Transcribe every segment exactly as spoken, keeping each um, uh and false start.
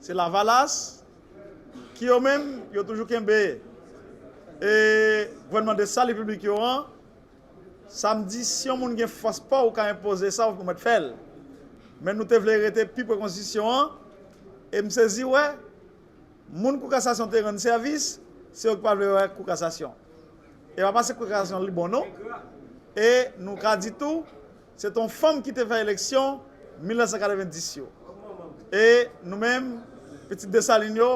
se Lavalas, ki yo menm, yo toujou kenbe e gouvènman de sali piblik yo an. Sa m di, si yon moun gen fòs pa w, ou ka enpoze sa, ou mèt fè l. Men nou te vle rete pi pre konstitisyon an, e m sezi wè, moun Kou Kasasyon te rann sèvis, se yo ki pa vle wè Kou Kasasyon. E pa paske Kou Kasasyon li bon non. E nou ka di tou, se t on fanm ki te fè eleksyon mil nèf san katrevenndis yo. E nou menm, pitit Desalin yo,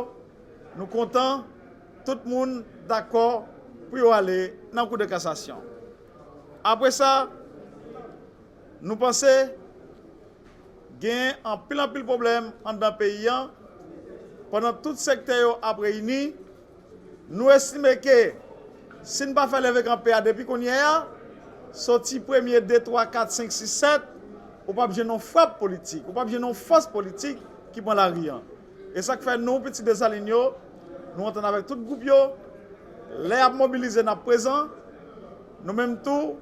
nou kontan, tout moun dakò pou yo ale nan Kou de Kasasyon. Apre sa, nou panse gen anpil anpil pwoblèm anndan peyi an. Pandan tout sektè yo ap reyini, nou estime ke si n pa fè leve kanpe a depi kounye a, soti premye, de, twa, kat, senk, sis, sèt, ou p ap jwenn yon frap politik, ou p ap jwenn yon fòs politik ki pran lari an. E sa k fè nou, pitit Desalin yo, nou antann avèk tout gwoup yo, lè y ap mobilize, n ap prezan. Nou menm tou,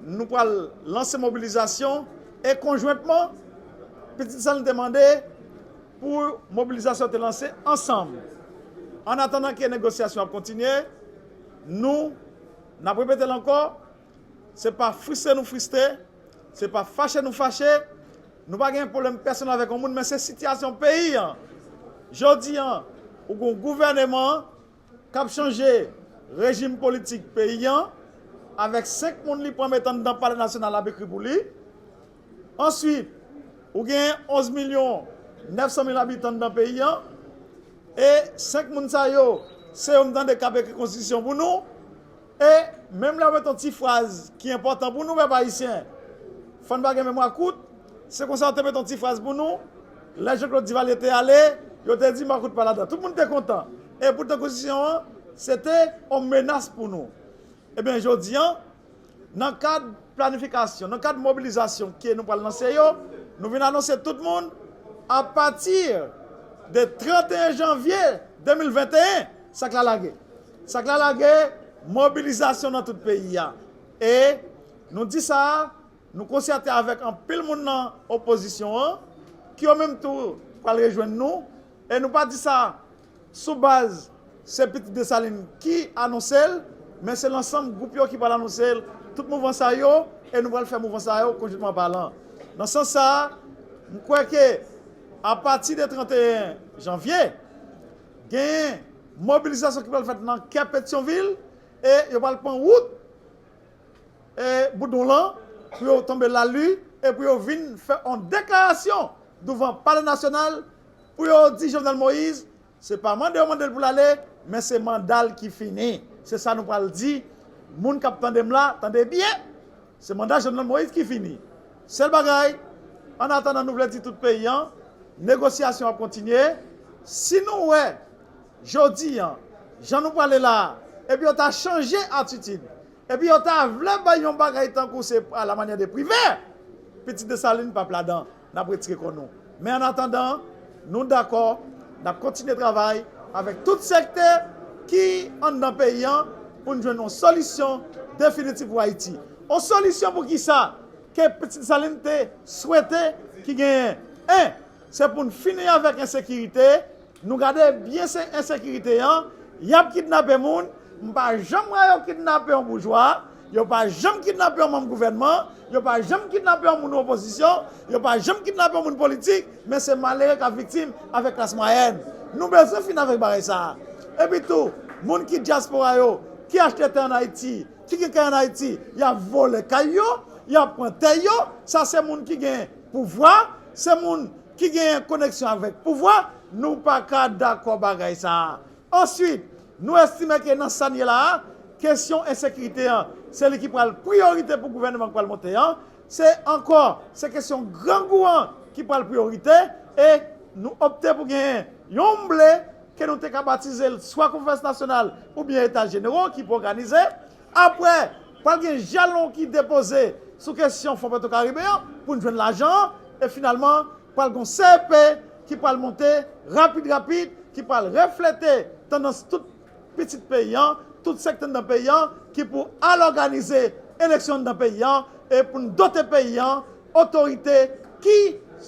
nou pral lanse mobilizasyon e konjwentman, pitit Desalin te mande pou mobilizasyon te lanse ansanm. Annatandan ke negosyasyon ap kontinye, nou, n ap repete l ankò, se pa fristre nou fristre, se pa fache nou fache, nou pa gen pwoblèm pèsonèl avèk yon moun, men se sitiyasyon peyi an. Jodi an, ou gen yon gouvèneman k ap chanje rejim politik peyi an, avèk senk moun li pran met anndan Palè Nasyonal ap ekri pou li. Answit, ou gen onz milyon nèf san mil abitan anndan peyi an, e senk moun sa yo, se yo m tande k ap ekri konstitisyon pou nou. E menm lè yo met yon ti fraz ki enpòtan pou nou, pèp ayisyen, fò n pa gen memwa kout, se konsa yo te met yon ti fraz pou nou. Lè Jean Claude Duvalier te ale, yo te di makout pa ladan. Tout moun te kontan. E poutan konstitisyon an, se te yon menas pou nou. Ebyen, jodi an, nan kad planifikasyon, nan kad mobilizasyon ke nou pral lanse yo, nou vin anonse tout moun, apati de trannteyen janvye de mil venteyen, sa k la lage. Sa k la lage, mobilizasyon nan tout peyi a. E nou di sa, nou konsète avèk anpil moun nan opozisyon an, ki yo menm tou pral rejwenn nou. E nou pa di sa sou baz se pitit Desalin ki anonse l, men se lansanm gwoup yo ki pral anonse l, tout mouvman sa yo, e nou pral fè mouvman sa yo konjwentman palan. Nan sans sa a, m kwè ke apati de trannteyen janvye, genyen mobilizasyon ki pral fèt nan kè Petyonvil, e yo pral pran wout e Boudon lan, pou yo tonbe Lali, e pou yo vin fè yon deklarasyon douvan Palè Nasyonal, pou yo di Jovenel Moïse, se pa mande yo mande l pou l ale, men se manda l ki fini. Se sa nou pral di moun k ap tande m la, tande byen. Se manda Jovenel Moïse ki fini. Sèl bagay, annatandan, nou vle di tout peyi an, negosyasyon ap kontinye. Si nou wè, jodi an, jan nou prale la a, epi yo ta chanje atitid, epi yo ta vle bay yon bagay tankou se à la manière de Privert, pitit Desalin p ap ladan, n ap retire kò nou. Men annatandan, nou dakò, n ap kontinye travay avèk tout sektè ki anndan peyi an pou n jwenn yon solisyon definitif pou Ayiti. Yon solisyon pou kisa? Ke pitit Desalin te swete ki genyen. En, se pou n fini avèk ensekirite. Nou gade byen se ensekirite an, y ap kidnape moun. M pa janm wè yo kidnape yon boujwa, yo pa janm kidnape yon manm gouvènman, yo pa janm kidnape yon moun opozisyon, yo pa janm kidnape yon moun politik, men se malere k ap viktim avèk klas mwayèn. Nou bezwen fini avèk bagay sa a. Epi tou, moun ki dyaspora yo, ki achte tè ann Ayiti, ki gen kay ann Ayiti, y ap vòlè kay yo, y ap pran tè yo. Sa se moun ki gen pouvwa, se moun ki gen koneksyon avèk pouvwa. Nou pa ka dakò bagay sa a. Answit, nou estime ke nan sa n ye la a, kesyon ensekirite an, se li ki pral priyorite pou gouvènman k pral monte an. Se ankò, se kesyon grangou an ki pral priyorite, e nou opte pou genyen yon ble ke nou te ka batize l swa konferans nasyonal oubyen eta jenero ki pou òganize. Apre, pral gen jalon ki depoze sou kesyon Fon Petro Karibe an pou n jwenn lajan an, e finalman, pral gen yon C E P ki pral monte rapid rapid, ki pral reflete tandans tout pitit peyi an, tout sektè anndan peyi an, ki pou al òganize eleksyon anndan peyi an, e pou n dote peyi an otorite ki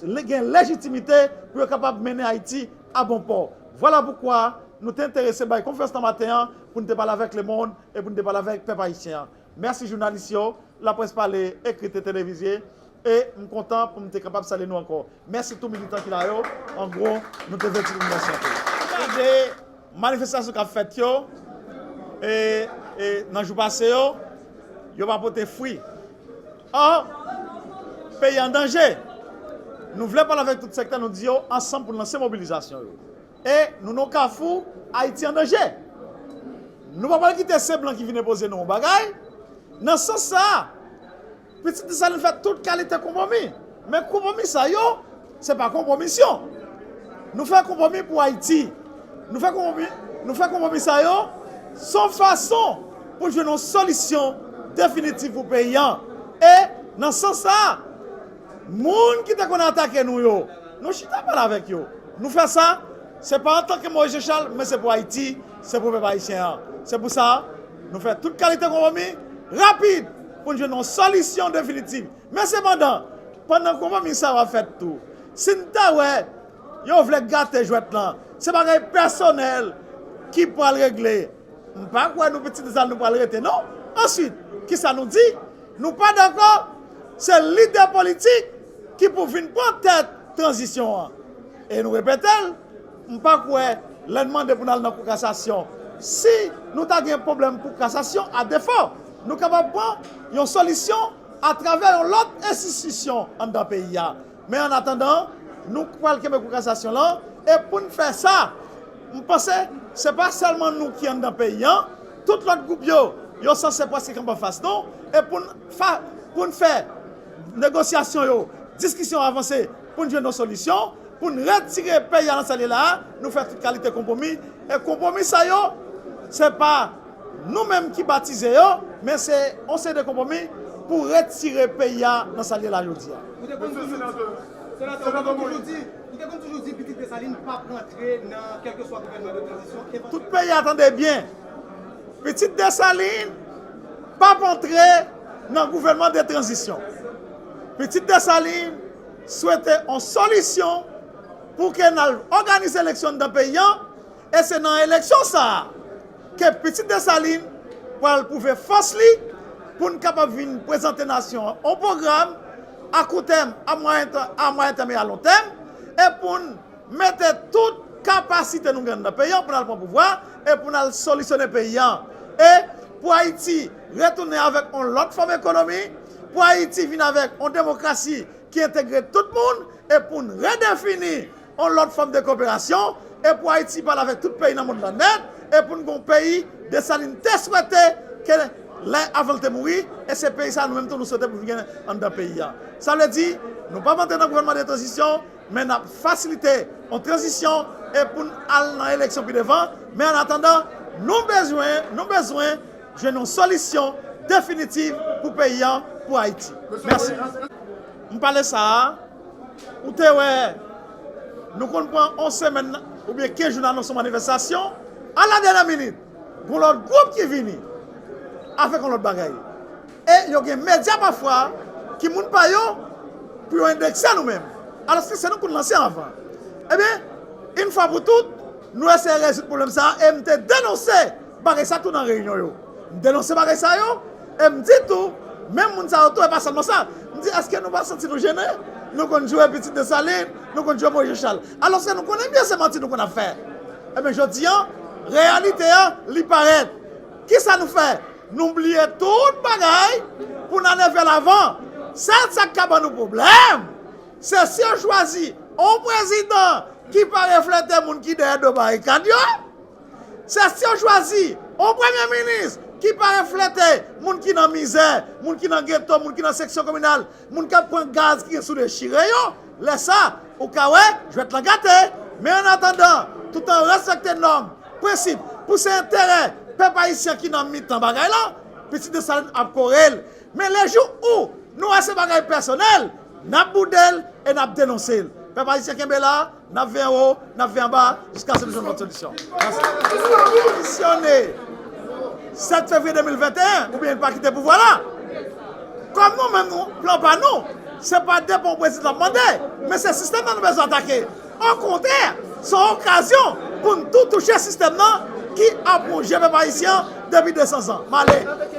le- gen lejitimite pou yo kapab mennen Ayiti a bon pò. Vwala poukwa nou te enterese bay konferans nan maten an pou n te pale avèk lemonn e pou n te pale avèk pèp ayisyen an. Mèsi jounalis yo, laprès pale, ekri, te televizye, e m kontan pou m te kapab salye nou ankò. Mèsi tou militan ki la yo, an gwo, nou te vle di nou mèsi anpil. Tande manifestasyon k ap fèt yo, e, e nan jou pase yo, yo pa pote fwi. Ò, peyi an danje. Nou vle pale avèk tout sektè, nou di yo ansanm pou n lanse mobilizasyon yo. E nou nan kafou, Ayiti an danje. Nou pa pral kite se blan ki vin enpoze nou yon bagay. Nan sans sa a, Pitit Desalin fè tout kalite konpwomi. Men konpwomi sa yo, se pa konpwomisyon. Nou fè konpwomi pou Ayiti. Nou fè konpwomi, nou fè konpwomi sa yo, se yon fason pou jwenn yon solisyon definitif pou peyi an. E nan sans sa a, moun ki te konn atake nou yo, nou chita pale avèk yo. Nou fè sa, se pa antanke Moïse Jean Charles, men se pou Ayiti, se pou pèp ayisyen an. Se pou sa, nou fè tout kalite konpwomi rapid pou n jwenn yon solisyon definitif. Men sepandan, pandan konpwomi sa yo ap fèt tou, si n ta wè yo vle gate jwèt lan, se bagay pèsonèl ki pral regle. M pa kwè nou Pitit Desalin nou pral rete non. Answit, kisa nou di? Nou pa dakò, se lidè politik ki pou vin pran tèt tranzisyon an. E nou repete l, m pa kwè lè n mande pou n al nan kou kasasyon. Si nou ta gen pwoblèm kou kasasyon, a defo, nou kapab pran yon solisyon atravè yon lòt enstitisyon anndan peyi a. Men annatandan, nou pral kenbe kou kasasyon lan, e pou n fè sa, m panse se pa sèlman nou ki anndan peyi an, tout lòt gwoup yo, yo sanse prèske kanpe anfas nou, e pou n fa, pou n fè negosyasyon yo, diskisyon avanse, pou n jwenn yon solisyon, pou n retire peyi a nan sa l ye la a, nou fè tout kalite konpwomi, e konpwomi sa yo, se pa nou menm ki batize yo, men se yon seri de konpwomi pou retire peyi a nan sa l ye la jodi a. Ou te konn toujou di, senatè, ou te konn toujou di, ou te konn toujou di Pitit Desalin p ap rantre nan kèlkeswa gouvènman de tranzisyon. Tout peyi a tande byen. Pitit Desalin p ap antre nan gouvènman de tranzisyon. Pitit Desalin swete yon solisyon pou ke n al òganize eleksyon anndan peyi an, e se nan eleksyon sa a ke Pitit Desalin pral pwouve fòs li pou n kapab vin prezante nasyon an yon pwogram a kou tèm, a mwayen tè-, a mwayen tèm e a lon tèm, e pou n mete tout kapasite nou gen nan peyi an pou n al pran pouvwa e pou n al solisyone peyi an. E pou Ayiti retounen avèk yon lòt fòm ekonomi, pou Ayiti vin avèk yon demokrasi ki entegre tout moun e pou n redefini yon lòt fòm de koperasyon e pou Ayiti pale avèk tout peyi nan mond lan nèt e pou n gen yon peyi Desalin te swete ke lè avan l te mouri, e se peyi sa nou menm tou nou swete pou vin gen anndan peyi a. Sa vle di, nou p ap antre nan gouvènman de tranzisyon, men n ap fasilite yon tranzisyon e pou n al nan eleksyon pi devan. Men annatandan, nou bezwen, nou bezwen jwenn yon solisyon definitif pou peyi an, pou Ayiti. Mèsi. M pale sa a, ou te wè, nou konn pran yon semèn oubyen kenz jou n anonse yon manifestasyon, a la dènyè minit, gon lòt gwoup ki vini avèk yon lòt bagay. E yo gen medya pafwa ki moun pa yo pou yo endekse nou menm. Alòske se nou konn lanse anvan. Ebyen, yon fwa pou tout, nou eseye rezoud pwoblèm sa a e m te denonse bagay sa tou nan reyinyon yo. M denonse bagay sa yo e m di tou, menm moun sa yo tou, e pa sèlman sa. M di, èske nou pa santi nou jennen? Nou konn joure Pitit Desalin, nou konn joure Moïse Jean Charles. Alòske nou konnen byen se manti nou konn ap fè. Ebyen, jodi an, reyalite an, li parèt. Kisa nou fè? Nou bliye tout bagay pou n ale vè lavan. Sèl sa k ka ban nou pwoblèm, se si yo chwazi yon prezidan ki pa reflete moun ki dèyè do barikad yo, se si yo chwazi yon premye minis ki pa reflete moun ki nan mizè, moun ki nan geto, moun ki nan seksyon kominal, moun k ap pran gaz ki gen sou dechire yo, lè sa, ou ka wè jwèt lan gate. Men annatandan, tout an respekte nòm, prensip, pou se enterè pèp ayisyen ki nan mitan bagay lan, Pitit Desalin ap kore l. Men lejou ou nou wè se bagay pèsonèl, n ap boude l e n ap denonse l. Pèp ayisyen kenbe la, n ap veye anwo, n ap veye anba, jiskaske nou jwenn yon lòt solisyon. Mèsi. Demisyone sèt fevriye de mil venteyen, oubyen l pa kite pouvwa la. Kòm nou menm, nou, plan pa nou, Se pa depo prezidan mande, men se sistèm nan nou bezwen atake. Okontrè, se yon okazyon pou n tou touche sistèm nan ki ap wonje pèp ayisyen an depi de san zan. M ale.